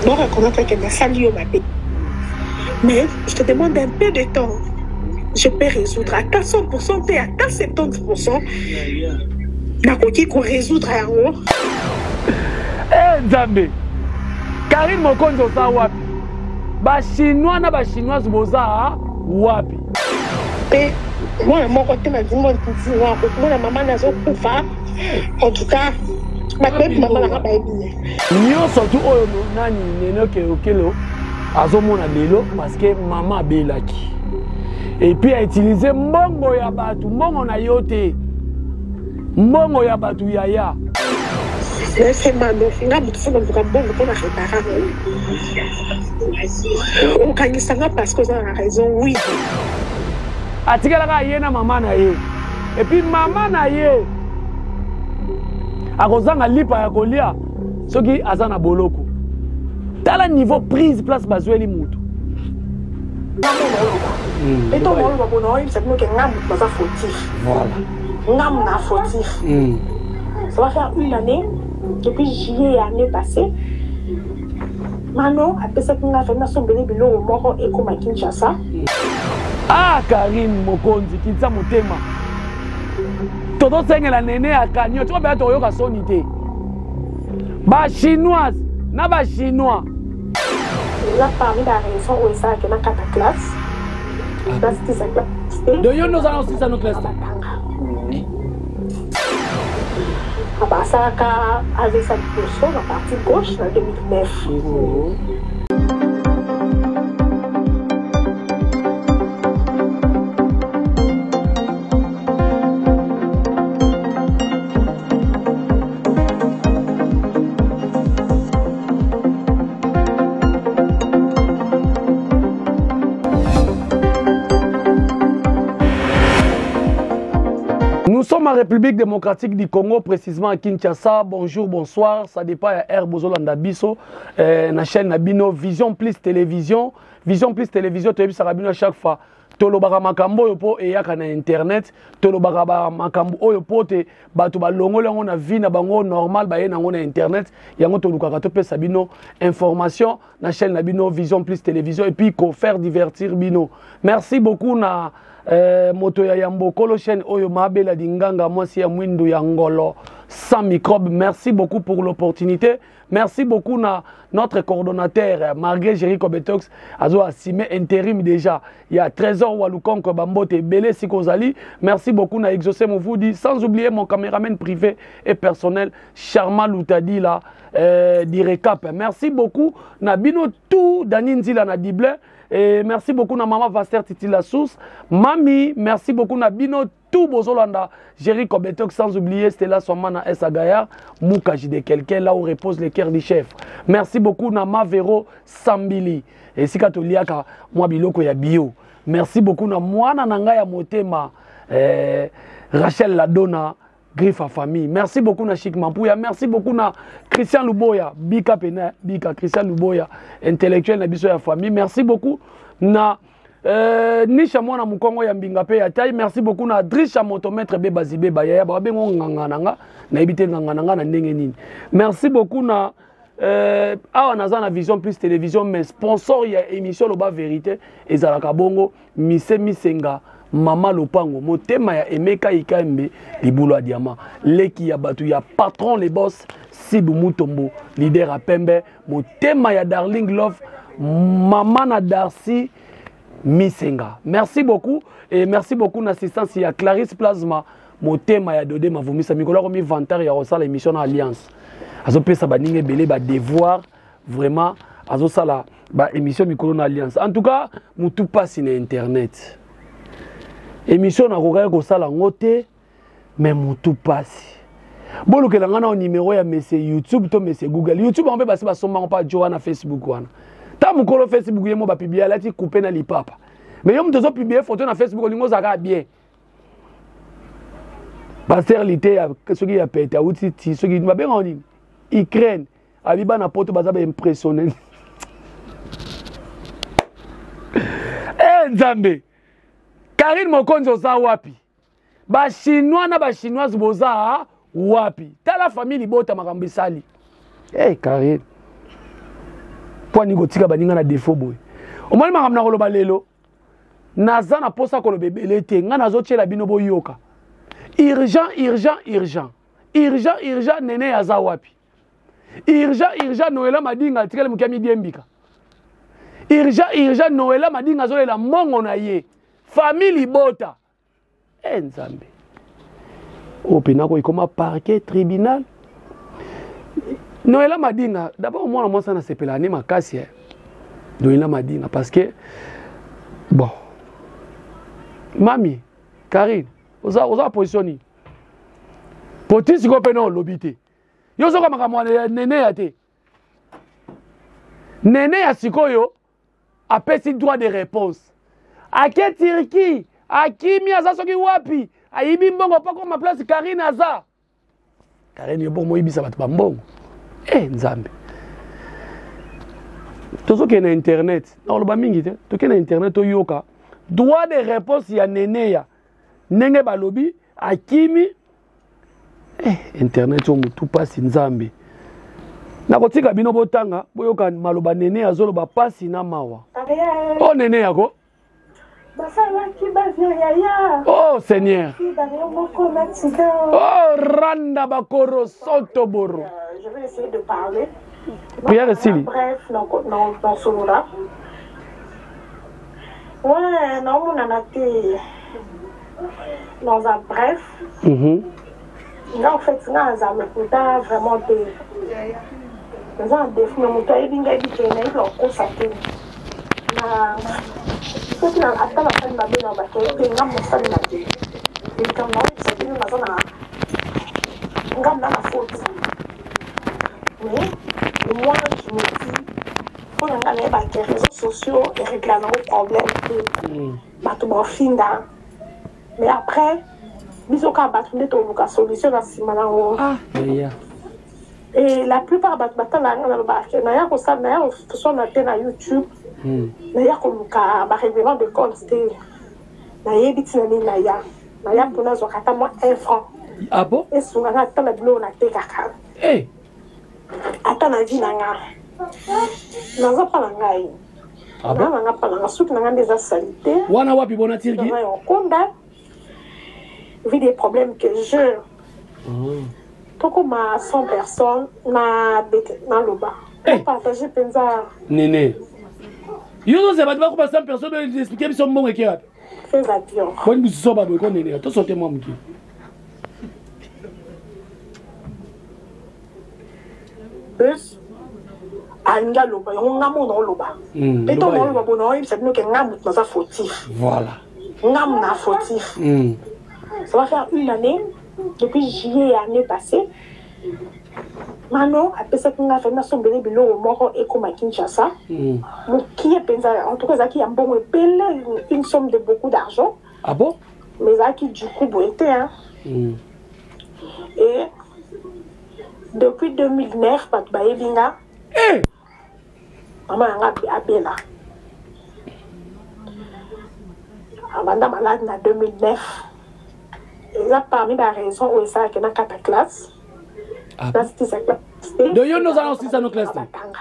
Na reconnaître que nasali yo mabe. Mais je te demande un peu de temps. Je peux résoudre ata 100% te, ata 70%. Nakoki ko résoudre yango. Eh Nzambe. Karine Mokonzi oza wapi? Ba chinois na ba chinoise boza wapi? Pe mwana moko te nazimona mama nazokufa en tout cas bato bayebi mama nanga bayebi ye nyonso tu oyo nani Nene Okelo azomona lelo parce que mama abelaki et puis a mbongo ya bato, mbongo na yo te, mbongo ya bato yaya. Mano nga moto fo naluka mbongo mpo na réparer okangisa nga parce que oza na raison, oui. Atikalaka ye na mama na ye et puis mama na ye akozanga lipa ya kolia soki aza na boloko. Tala niveau prise place bazweli mutu. Eto oloba bona oyebisa bino ke nga moto naza fautif. Voilà. Nga na fautif. Ça va faire une année depuis juillet année passée. Mano apesaki nga fai nasombele biloko moko ekoma Kinshasa. Ah, Karine Mokonzi, kitsa motema. Tozosengela Nene ya kanio tiko bela tokoyoka soni te. Ba chinoise na ba chinois. Eza parmi ba raison oyo esalaki na kata classe. Nasitisa classe te. De yo nde oza na osisa no classe te. Basalaka AVC liboso na partie gauche na 2009. Nous sommes en République démocratique du Congo, précisément à Kinshasa. Bonjour, bonsoir. Ça dépend à Air Bozolanda Biso, na chaîne Nabino, Vision Plus Télévision. Vision Plus Télévision, tu as vu à chaque fois. Tolobaka makambo oyo po eyaka na internet, tolobaka ba makambo oyo po te bato balongoli yango na vie na bango normal, baye nango na internet. Yango tolukaka topesa bino information na chaîne na bino Vision Plus Télévision et puis ko faire divertir bino. Merci beaucoup na moto ya yambo kolo chaîne oyo mabela dinganga mwasi ya mwindu ya ngolo sans microbe. Merci beaucoup pour l'opportunité. Merci beaucoup na notre coordonnateur malgré Jericho Betox azo assumé intérim déjà. Il y a Trésor Walukonko Bambote Belé Sikozali. Merci beaucoup na Exaucé Mouvoudi, sans oublier mon caméraman privé et personnel Charma Loutadi là d'Irecap. Merci beaucoup na bino tout Dani Nzila na Diblin et merci beaucoup na maman Vaster Titi la source. Mami, merci beaucoup na bino tout Bozolanda, Jericho Betox, sans oublier Stella Somana S. Agaya, Moukaji de quelqu'un, là où repose le cœur du chef. Merci beaucoup na Mavero Sambili. Et si katoliaka, moi biloko ya bio. Merci beaucoup na mwana nanga ya motema, Rachel Ladona, griffe à famille. Merci beaucoup na Chic Mampouya. Merci beaucoup na Christian Luboya, Bika Pena, Bika Christian Luboya, intellectuel na biso ya famille. Merci beaucoup na Nisha mwana mukongo ya mbinga pe ya tai. Merci beaucoup na Drisha motomètre be bazibe ba yaya ba bengo nganga nanga na ebite nganga nanga na ndenge nini. Merci beaucoup na awa naza na Vision Plus Télévision, mais sponsor ya émission Loba Vérité ezalaka bongo Mise Misenga Mama Lopango motema ya Emeka Ikembe libulu ya diamant leki ya batu ya patron les boss Sibu Mutombo leader à Pembe motema ya Darling Love mama na Darcy Misenga. Merci beaucoup et merci beaucoup na assistance ya Clarisse Plasma motema ya Dodé Mavumisa mikolo komi vantar ya rosala émission na Alliance. Azopesa baninga ebele ba devoir vraiment azosala ba émission mikolo na Alliance. En tout cas mutu pasi na internet. Émission na kokaki kosala ngo te mais mutu pasi. Bolukela nga na numéro ya monsieur YouTube to monsieur Google. YouTube en fait basi basomba ngo pa Joa na Facebook wana. Ta mukolo Facebook ye mo ba publier alati couper na lipapa. Mais yo mutu ozo publier photo na Facebook olingo zaka bien. Pasteur Lité ya soki ya pete auti ti soki ba benga nini? Ukraine abi bana poto baza ba impressionné. Eh Nzambe. Karine Mokonzi oza wapi? Ba chinois na ba chinoise boza wapi? Tala famille libota makambo esali. Hey Karine. Mpo aningi kotika baninga na défaut boye. Omoni makambo na koloba lelo. Naza na posa koloba ebele te. Nga nazotiela bino boyoka. Urgent, urgent, urgent. Urgent, urgent, Nene aza wapi? Urgent, urgent, Noëlla Madinga atikali moke amidiembika. Urgent, urgent, Noëlla Madinga azolela mbongo na ye. Famille libota. Eh Nzambe. Oyo pena ko ekoma parquet tribunal. Noëlla Madinga, d'abord mwana mwasi ana sepela ne makasi eh. Noëlla Madinga parce que bon. Mami, Karine, oza oza position nini? Poti sikoyo mpe na olobi te. Yo ozoka makambo ya nene ya te. Nene ya sikoyo apesi droit de réponse. Ake Turquie, akimi aza soki wapi, ayibi mbongo mpo akoma place Karine aza. Karine yo bongo moyibisa bato ba mbongo. Eh Nzambe. Tozokende na internet, nakoloba mingi te, tokende na internet toyoka droit de réponse ya Neneya ndenge balobi akimi. Eh, internet oyo motu pasi Nzambe. Nakotika bino botanga boyoka maloba Nene azoloba pasi na mawa. Oh Nene yako. Basalaki bavio yaya. Oh Seigneur. Oh Randa Bakoro Soto Boro. Je vais essayer de parler. Prière esili. Bref, dans ce là. Ouais, naomonana te. Dans un bref. Nga en fait nga naza lokuta vraiment te. Naza na défaut mais moto ayebi ngai yebi te nayebi kokosa te. Na soki na ata nasali mabe na bato te nga mosali mabe. Likambo naoyebisa bino naza na nga na na faute. Mais moi je me dis mpo na nga nayeba ke réseaux sociaux eregla nango problème te. Bato baofinda. Mais après biso kaka bato nde toluka solution na nsima nango. Ah, yeah. Et la plupart bato batala nga nalobaka ke naya kosala naya koswana te na YouTube. Naya koluka ba règlement de compte te. Nayebi ntina nini naya. Naya mpona azwaka ata mwa 1 franc. Ah bon? Esunga nga ata na biloko natekaka. Hey. Ata na vie na nga. Naza mpa na ngai. Ah bon? Na nga mpa na nga suki na nga nde eza salite. Wana wapi bona Turquie? Naza ya Okonda. Vu des problèmes que je tokoma 100 personnes na bete na loba. Hey. Partager penza. Nene. Yo zo bato bakoma 100 personnes expliquer biso mbongo eke wapi? Fais attention. Boni biso ba boye ko nene to sote mwa moke. Plus alingi aloba yango nga mona oloba. Mpe to oloba bona oyebisa bino ke nga moto naza fautif. Voilà. Nga na fautif. Ça va faire une année depuis juillet année passée. Mano apesaki nga fai nasombele biloko moko ekoma Kinshasa. Mokie mpenza en tout cas ezalaki ya mbongo ebele, une somme de beaucoup d'argent. Ah bon? Mais ezalaki du coup boye te hein. Et depuis 2009 bato bayebi nga. Hey! Mama na nga abela. Abanda malade na 2009. Eza parmi ba raisons oyo esalaki na kata classe. Ah. Nasitisa classe te. Donc yo nozala osisa no classe te? Batanga.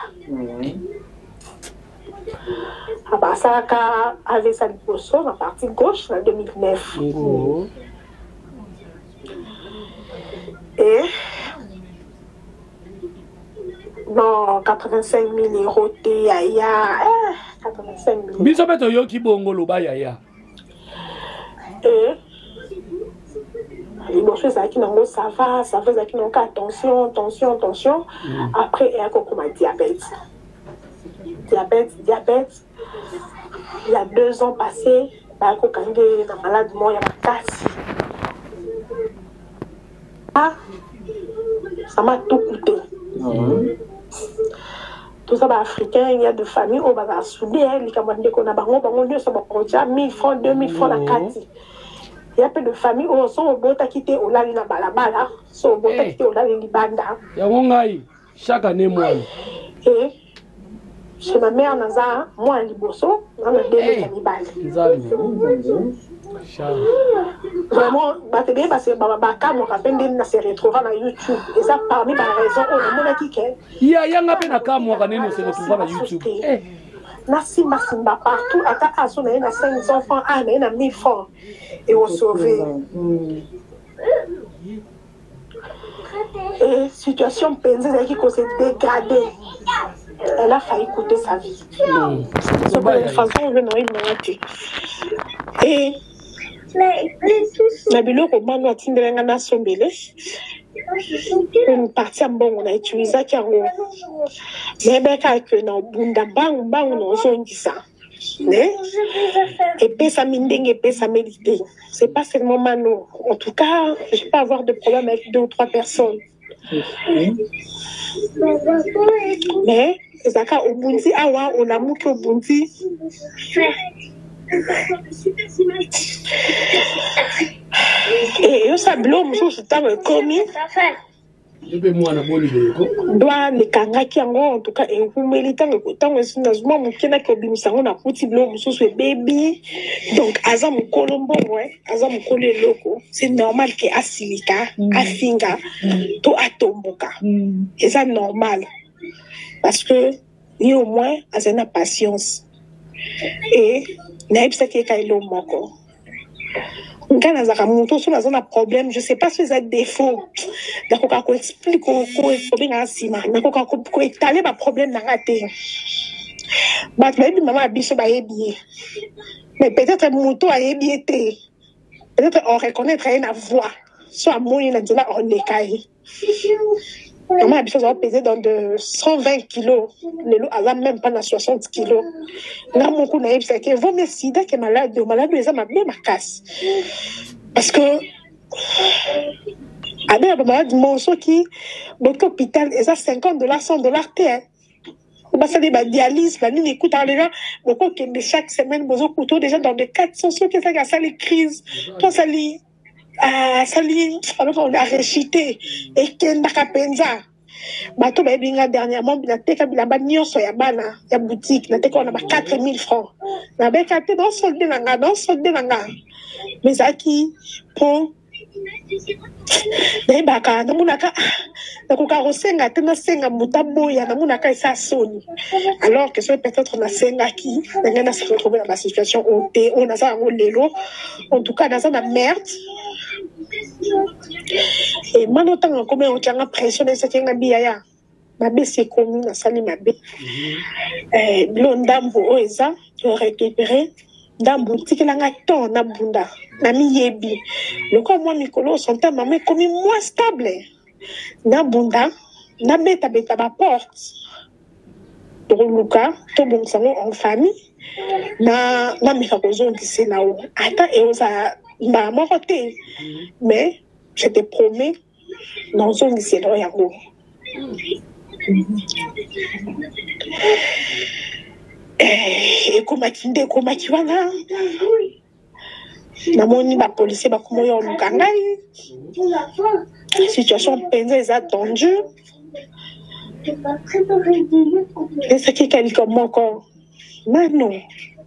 Abasalaka AVC ya liboso na partie gauche na 2009. Ngo. Et non, 85 000 euros te yaya. Eh, 85 000. Biso mpe toyoki bongo loba yaya. Et liboso ezalaki nango ça va, ça va ezalaki nango kaka tension, tension, tension. Après eyaki kokoma diabète. Diabète, diabète. Il y a 2 ans passés, bayaki kokange na malade moko ya makasi. Ah, ça m'a tout coûté. Tout ça, bah, africain, il y a de familles où bah, soudé, hein, likambo ndeko na bango, bango nyonso bakotia 1000 francs, 2000 francs na kati. Il y a peu de familles où so obota kite olali na balabala, so obota kite olali libanda. Yango ngai, chaque année mwana. Et chez ma mère naza mwana liboso, na na deux ya mibali. Nzambe. Charles. Vraiment, bato ebele bakamwaka mpe ndenge na se retrouva na YouTube. Eza parmi ba raison oyo namonaki ke yaya nga mpe nakamwaka ndenge ose retrouva na YouTube. Eh. Nasimbasimba partout, ata aso na ye na 500 francs, a na ye na 1000 francs ekosauve. Et situation mpenza ezalaki kose dégrader, elle a failli coûter sa vie. Façon oyo naoyebinanga te. Et na biloko mano atindela nga nasombele, une partie ya mbongo na utilisaki yango, nayebaki ke na obunda mbangu mbangu na ozongisa, mais epesami ndenge epesameli te. C'est pas seulement Mano. En tout cas, je peux avoir de problèmes avec deux ou trois personnes, mais ezalaka obundi awa, olamuki, obundi. Eyosala biloko mosusu ntango ekomi mpe mwana boni boyeko. Douane ekangaki yango. En tout cas, ewumeli. Ntango nazwa moke, naki obimisa yango, nakuti biloko mosusu ebebi. Donc aza mokolo mbongo, aza mokolo eloko, c'est normal ke asilika, afinga to atomboka. Eza normal parce que ye au moins azali na patience. E nayebisaki ye ka eloko moko: ngai nazalaka moto, so naza na problème, je sais pas so eza défaut, nakoka koexpliquer, kobengaka nsima, nakoka koétaler baproblème na nga te. Bato bayebi mama ya biso, bayebi ye, mais peut-être moto ayebi ye te, peut-être on reconnaître ye na voix, so amoni na nzela oleka ye. Mama ya biso azala pese dans de 120 kilos, lelo aza même pas na 60 kilos. Nga moko nayebisaki: vaut mieux sida ke malade oyo. Malade oyo eza mabe makasi parce que abe bamalade mo, soki boki hôpital, eza 50 dollars, 100 dollars te. Basali badialyse, banini, ekutaka déjà bokokende chaque semaine, bozokuta déjà dans de 400. Soki ezalaki asali crise to asali arechuter, ekendaka mpenza. Bato bayebi nga, dernièrement nateka bilamba nyonso ya bana ya boutique, nateka wana ba 4000 francs. Nabeka te, nasolde na nga, nasolde na nga, mais ezalaki mpo nayebaka, namonaka nakoka kosenga te, nasenga moto aboya, namonaka esa soni. Alors que soki peut-être nasengaki, ndenge nase retrouve na basituation oyo te, oyo naza yango lelo. En tout cas, naza na merde. E mana ntango akomi otyanga pression, nayesaki nga biyaya mabe esi ekomi, nasali mabe. Bilo ndambo oyo eza récupéré, ndambo tikelanga temps nabunda, namiyebi lokola mwa mikolo santé mama ekomi mwa stable, nabunda, nabetabeta baporte, tokoluka tobongisa yango en famille, na nameka kozongisela o ata eozala mbala moko te, mais je te promets, nazongisela yango. Ekomaki nde ekomaki wana, namoni bapolisier bakoma oyo oluka ngai. Situation mpenza eza tendue. Esaki kalika moko nano,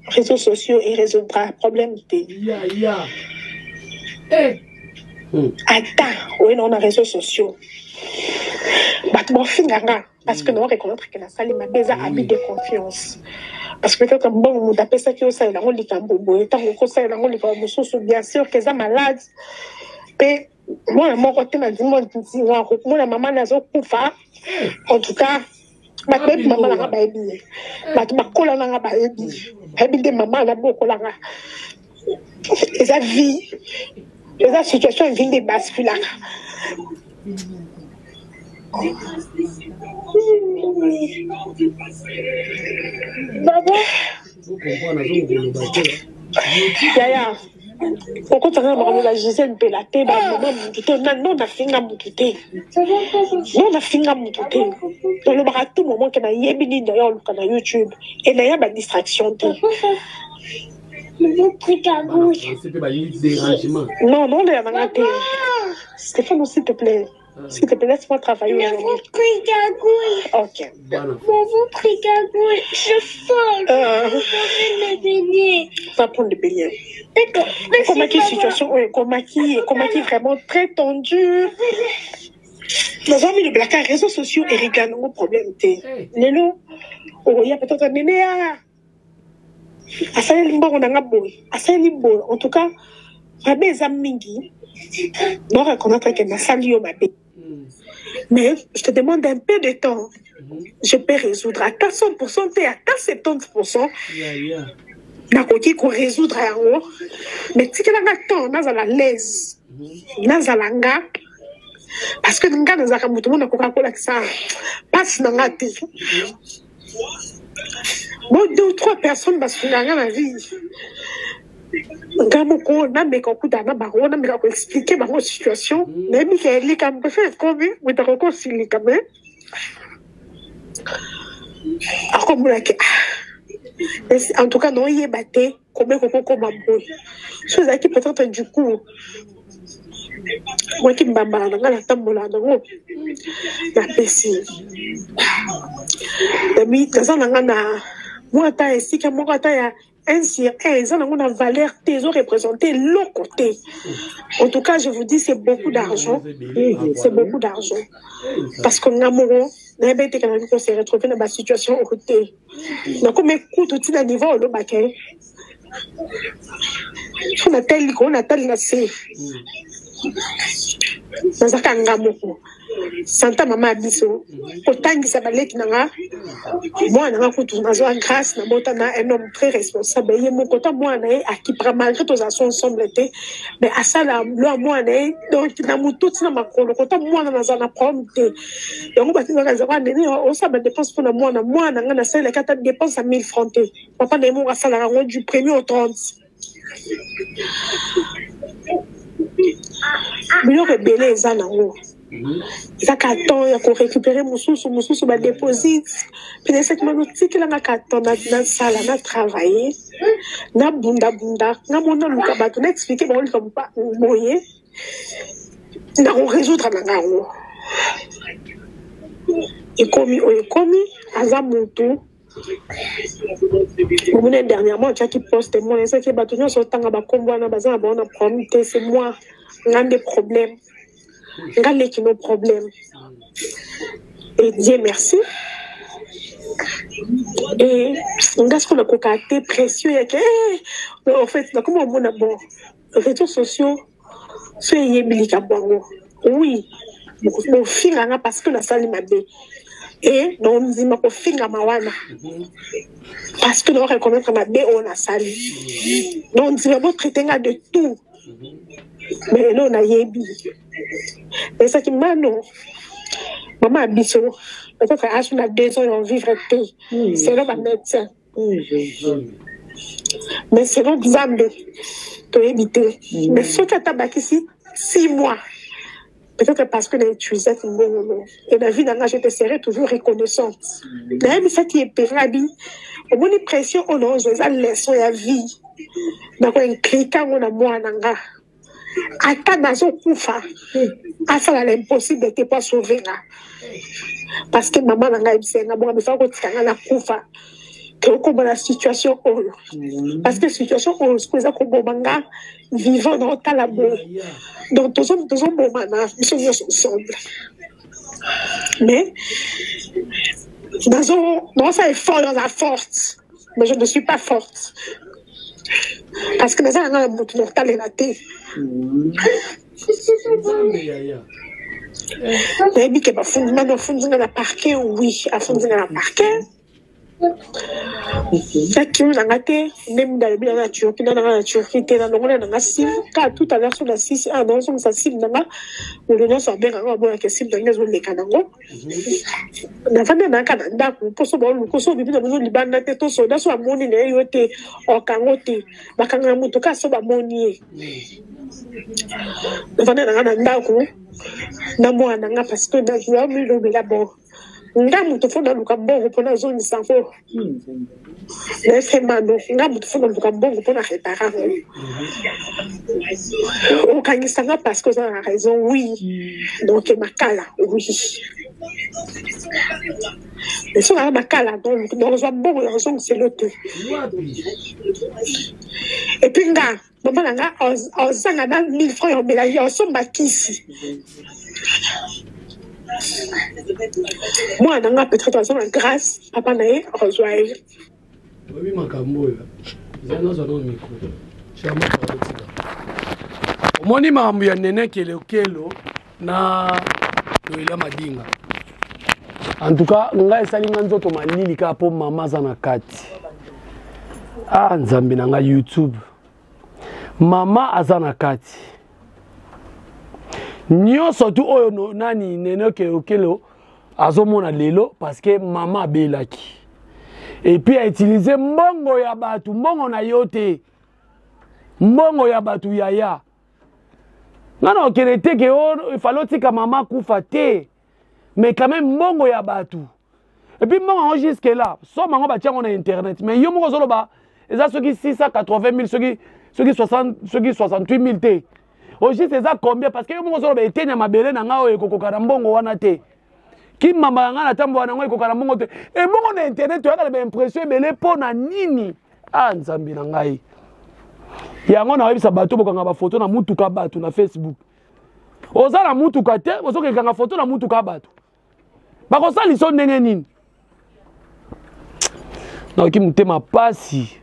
réseaux sociaux erésoudra problème te. Ya eh. Ata oye nango na réseaux sociaux, bato baofinga nga parce que nao reconnaître ke nasali mabe, eza abus de confiance, parce que peut-être mbongo moto apesaki, osalela yango likambo boye, ntango okosalela yango likambo mosusu. Bien sûr ke eza malade mpe mwana moko te na ndimo mona mama nazokufa. En tout cas, bato bayebi mama nanga, bayebi ye, bato bakola nanga bayebi, bayebi nde mama nabokolanga. Eza vie, eza situation, vie nde basculaka. Yaya, okotanga makambo ba Gisele Mpela te, bamama mutu te. No, nafinga mutu te, no, nafinga mutu te. Tolobaka tout moment ke nayebi nini nayo oluka na YouTube e naya badistraction te. Mpe bayi dérangement. Non, non, nanga te. Stéphane, s'il te plaît. S'il te plaît, laisse-moi travailler aujourd'hui. Ok. Mon ventre est gargouille. Je folle. Je vais me baigner. Va prendre le beignet. D'accord. Merci, Ekomaki maman. situation oyo ekomaki ekomaki vraiment très tendue. Nazwa milobelaka réseaux sociaux erégla nango problème te. Lelo okoya peut-être nene ya asaleli mbongo na nga boye, asaleli boye. En tout cas, mabe eza mingi. No reconnaître que nasali yo mabe, mais je te demande un peu de temps. Je peux résoudre à 400% te, ata 70%. Nakoki korésoudre yango, mais tikelanga temps nazala l'aise, nazala nga, parce que nga nazalaka moto mo nakoka kolakisa mpasi na nga te. Bon, deux ou trois personnes basunga nga na vie. Nga moko nameka kokutana na bango, nameka koexpliquer bango situation. Nayebi ke likambo so ekomi, moto akoki kosilika, mais akomonaki. Ah, en tout cas naoyeba te komi kokokoma boye. So ezalaki peut-être du coup mwaki mbambala na ngai natambola nango, napesi naza na ngai na mwa ata esika moko, ata ya 1 sur 1, eza nango na valeur te, ezoreprésente eloko te. En tout cas, je vous dis, c'est beaucoup d'argent, c'est beaucoup d'argent, parce que nga moko nayebi ete kanaki kose retrouver na basituation oyo te. Nakomi ekutu ntina niveau olobake so natali likolo, natali na se, nazaka nga moko. Santa mama ya biso kotangisa baleki na nga, mwana na nga kutu nazwa grâce nabota na un homme très responsable. Ye moko ta mwana na ye akipaka, malgré tozala so ensemble te, mais asala lo ya mwana na ye. Donc na motu ntina makolo kota mwana naza na problème te. Yango batindaka ezaka nene osala badépense mpona mwana. Mwana nga nasalelaki ata dépense ya 1000 franc te. Papa na ye moko asalaka yango du premier au 30. Biloko ebele eza nango, eza ka temps ya korécupérer mosusu mosusu, badéposit mpe naesaki mano. Tikelanga ka temps nasala, na travailler, nabundabunda nga mo, naluka bato, na expliquer bango likambo boye, nakorésoudre na nga yango. Ekomi oyo ekomi, aza motu omoni. Dernièrement atiaki poste mona ezaki bato nyonso otanga bakombo wana baza na bango na problème te. C'est moi, nga nde problème, nga leki no problème. Et Dieu merci, et nga sikoyo nakoka te pression yake. En fait, nakoma omona, bon, réseaux sociaux so eyebi likambo yango, oui, bofinganga parce que nasali mabe e nondima kofingama wana, parce que nao reconnaître mabe oyo nasali. Nondima botraite nga de tout, mais lelo nayebi ezaki mano mama ya biso. Peut-être aso na 2 ans ya vivre te selon bamédecin, mais selon Nzambe toyebi te. Mais soki ata bakisi 6 mois, peut-être parce que nautilisaki mbongo et na vie na nga, je te serai toujours reconnaissante. Nayebisaki epenga bi omoni pression oyo naozwa eza leçon ya vie. Nakoinklika yango na mwana nga. Ata nazokufa, asala l'impossible te po asauve nga, parce que mama na ngai ayebisa nga bonga bifaka kotika nga nakufa ke okoma na situation oyo, parce que situation oyo sikoyo eza koboma nga vivant. Na otala boye, donc tozobomana biso nyonso ensemble. Mais nazosala effort, naza forte, mais je ne suis pas forte, parce que naza nanga na motu na kotalela te. Nayebi ke bafundi nano, afundi nga na parquet. Oui, afundi nga na parquet. Nakimi nanga te nde mingi alobi nanga na Turquie, na nanga na Turquie te. Nalongola nanga sim kaka tout à l'heure so na sisi a naozongisa sim nanga. Moto nyonso abenganga, bamonaka sim nanga ezoleka nango. Navandi nanga na ndako mposo baoluka so obibi na biso libanda te. To soda so amoni na ye yo te, okango te. Bakangaka moto kaka so bamoni ye. Navandi nanga na ndako na mwana nanga, parce que nazwa milobela bon. Nga moto fo naluka mbongo mpo nazongisa yango. Nayefe mano, nga moto fo naluka mbongo mpo na repara yango. Okangisa nga parce que oza na raison, oui. Donc makala, oui. Mais soki aza makala, donc nakozwa mbongo ya kozongisela te. Et puis nga, mama na nga ozanga na 1000 francs ya omela ye osomba kisi. Mwana na nga peut-être aza na grâce, papa na ye akozwa ye. Oyebi makambo oyo eza nazwa na micro tika omoni makambo ya nene kelokelo na noela madinga. En tout cas ngai esali nga nzoto malili kaka mpo mama aza na kati. Ah nzambe na ngai YouTube, mama aza na kati nyonso tu oyo no, nani nene kelokelo azomona lelo parce que mama abelaki et puis a utiliser mbongo ya bato, mbongo na yo te, mbongo ya bato yaya. Nga na okende te ke ifale otika mama akufa te, mais quand même mbongo ya bato. Et puis mbongo yango jusque là somme yango batia yango na internet, mais yo moko ozoloba eza soki 680 000, soki soki 60, soki 68 000 te. Au juste eza combien? Parce que yo moko ozoloba eteni ya mabele na ngai oyo ekokoka na mbongo wana te, kimamba ya ngai na tambola na yango ekokoka na mbongo te. E mbongo na internet toyaka na baimpression ebele mpo na nini? Ah nzambe na ngai, yango nayebisa bato bokanga bafoto na mutuka bato na Facebook. Oza na mutuka te, ozokekanga foto na mutuka bato, bakosalisa ndenge nini? Nayoki motema pasi.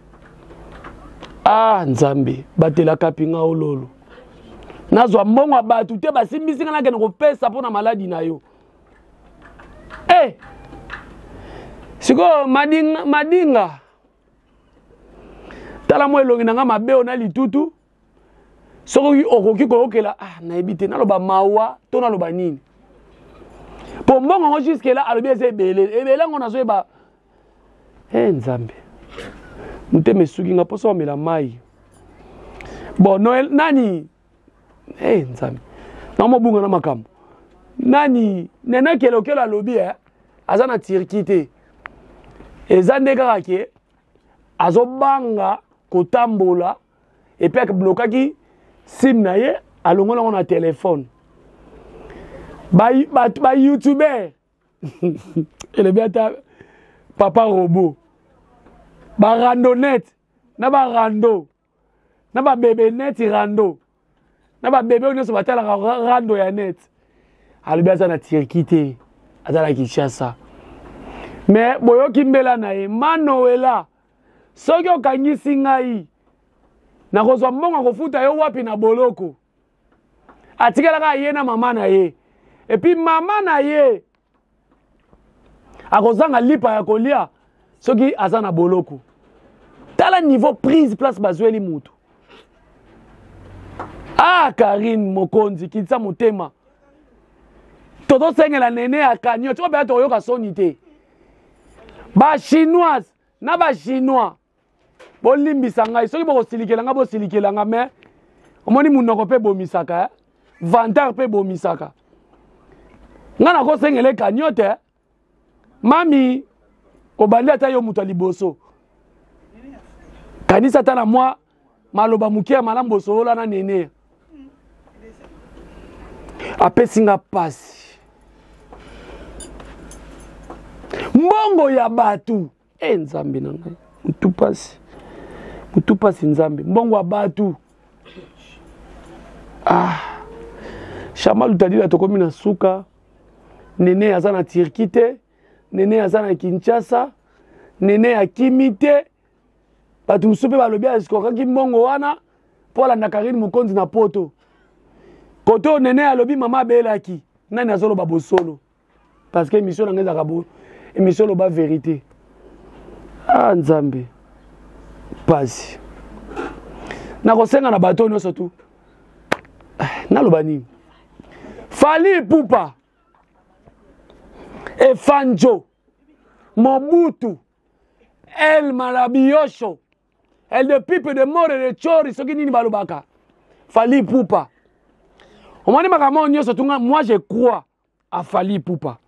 Ah nzambe, batelaka pinga ololo, nazwa mbongo ya bato te, basimbisi nga nakende kopesa mpo na maladi na yo. Eh! Sikoyo madinga, madinga tala mwa elongi na nga mabe oyo na litutu, soki okoki koyokela, ah, nayebi te naloba mawa to naloba nini, po mbongo yango jusque là alobi eza ebele ebele yango nazoyeba. Eh nzambe, motema esuki nga mposa omela mai. Bon Noël nani, eh nzambe, namobunga na makambo nani. Nene kelokelo alobi eh, aza na Turquie te, eza nde kaka ke azobanga kotambola epuis ablokaki sim na ye, alongola yango na telefone. Ba youtuber elobi ata papa robot, ba randonnette na ba rando na ba bebe net rando na ba bebe oyo nyonso batalaka rando ya net, alobi aza na Turquie te, aza na Kinshasa. Mais boyoki mbela na ye Manoela, soki okangisi ngai nakozwa mbongo kofuta yo wapi na boloko. Atikalaka ye na mama na ye, epuis mama na ye akozanga lipa ya kolia soki aza na boloko. Tala niveau prise place bazweli mutu. Ah Karine Mokonzi, kitisa motema, tozosengela nene ya kanio tiko mpenza tokoyoka soni te. Ba chinoise na ba chinois bolimbisa ngai soki bokosilikela ngai, bosilikela ngai, mais omoni monoko mpe ebomisaka, eh? Vantard mpe ebomisaka. Ngai nakosengela ekanio te, mami obandi ata yo moto ya liboso, kanisa ata na mwa maloba moke ya malamu bosolola na nene. Apesi nga pasi, mbongo ya bato. E nzambe na ngai, mutu pasi, mutu pasi, nzambe, mbongo ya bato. Ah Chama Lutadila, tokomi na suka. Nene aza na Turquie te, nene aza na Kinshasa, nene akimi te. Bato mosusu mpe balobi askokaki mbongo wana mpo alanda Karine Mokonzi na poto. Kote oyo nene alobi mama abelaki, nani azoloba bosolo? Parce que émission na ngai ezalaka bo émission loba vérité. Ah nzambe, pasi. Nakosenga na bato nyonso tu, naloba nini? Fally Ipupa, Efanjo, Mobutu, El Maravilloso, El de Pipe de More de Chori, soki nini balobaka Fally Ipupa. Omoni makambo oyo nyonso tunga, moi je crois à Fally Ipupa.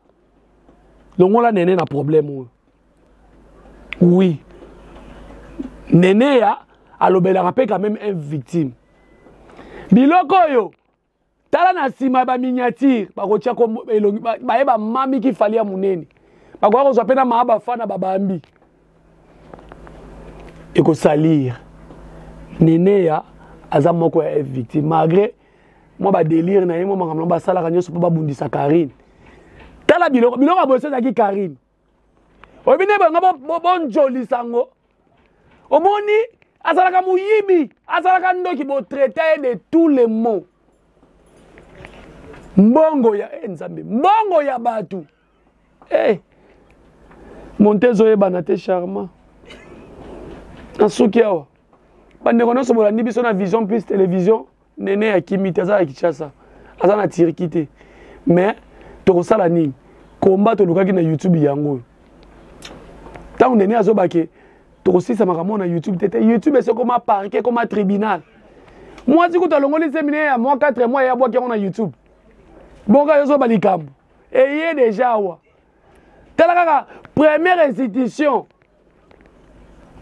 Longola nene na problème oyo. Oui. Nene ya alobelaka mpe quand même un victime. Biloko oyo tala na nsima ya baminiature bakotia elongi baye bamamiki fali ya monene bakoka kozwa mpe na maa bafana babambi ekosalir neneya aza moko ya f victime malgré mwa badelire na ye mwa makambo na basalaka nyonso mpo babundisa karine tala biloko biloko ya boso ezalaki karine oyebi nde bango bonjolisa yango omoni azalaka moyibi azalaka ndoki botraita ye de tous les mots mbongo ya eh, nzambe mbongo ya bato eh, monte ezoyebana te charmant nasuki awa bandeko nyonso bolandi biso na vision plus télévision Nene akimi te aza na Kinshasa aza na Turquie te mais tokosala nini combat tolukaki na YouTube yango oyo ntango Nene azobake tokosilisa makambo na YouTube te te YouTube esi ekoma parquet ekoma tribunal mwasi kutu alongoli zemi ne ya mwa 4 mois ye abwaki yango na YouTube bongo yo ozoba likambo eye deja awa tala kaka première institution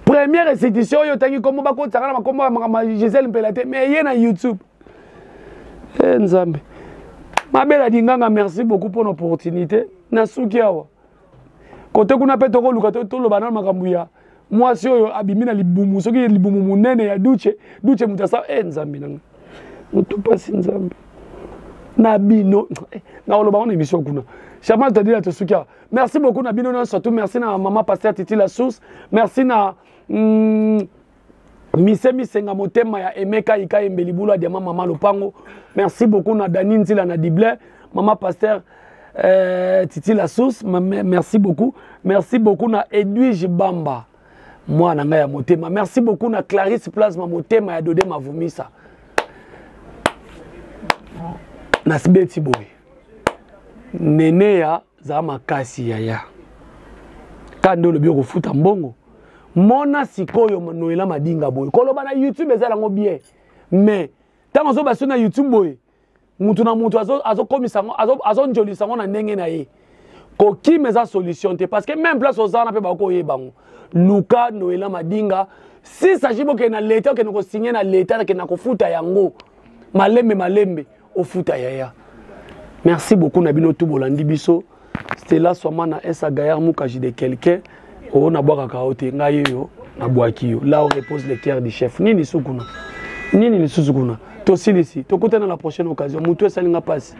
première institution oyo otangi nkombo bakotisaka na makombo ya makambo ya gisele mpela te mais ye na youtube e eh, nzambe mabela dinganga merci beaucoup mpona opportunité nasuki awa kote kuna mpe tokoluka toloba nano makambo ya mwasi oyo abimi na libumu soki libumu monene ya duce duce moto asa e eh, nzambe nanga moto mpasi nzambe na bino eh, nakoloba ngo na émission kuna charmant tadila tosuki awa merci beaucoup na bino nyonso tout merci na mama pasteur titi la source merci na mm, mise misenga motema ya emeka ika embeli bulu ya diama mama lopango merci beaucoup na dani nzila na diblin mama pasteur euh, titi la source merci beaucoup merci beaucoup na edwige bamba mwana ngai ya motema merci beaucoup na clarisse plasma motema ya dode mavumisa nasibeti boye neneya zala makasi yaya ka nde olobi okofuta mbongo mona sikoyo noela madinga boye koloba na youtube eza yango bien mais ntango azoba so na youtube boye mutu na mutu azokomisa yango azonjolisa yango na ndenge na ye kokima eza solution te parce que même place oza wana mpe bakoyeba yango luka noela madinga si s'agit bokende na leta okende kosigne na leta nakende na kofuta yango malembe malembe ofuta yaya merci beaucoup na bino tu bolandi biso stella swamana esa gaillard mukaji de quelqu'un oyo nabwakaka yo te ngai oyo nabwaki yo là on repose le cœur du chef nini su kuna nini lisusu kuna tosilisi tokutana la prochaine occasion motu esali nga mpasi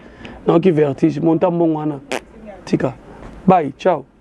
nayoki vertige monta mbongo wana tika bye ciao.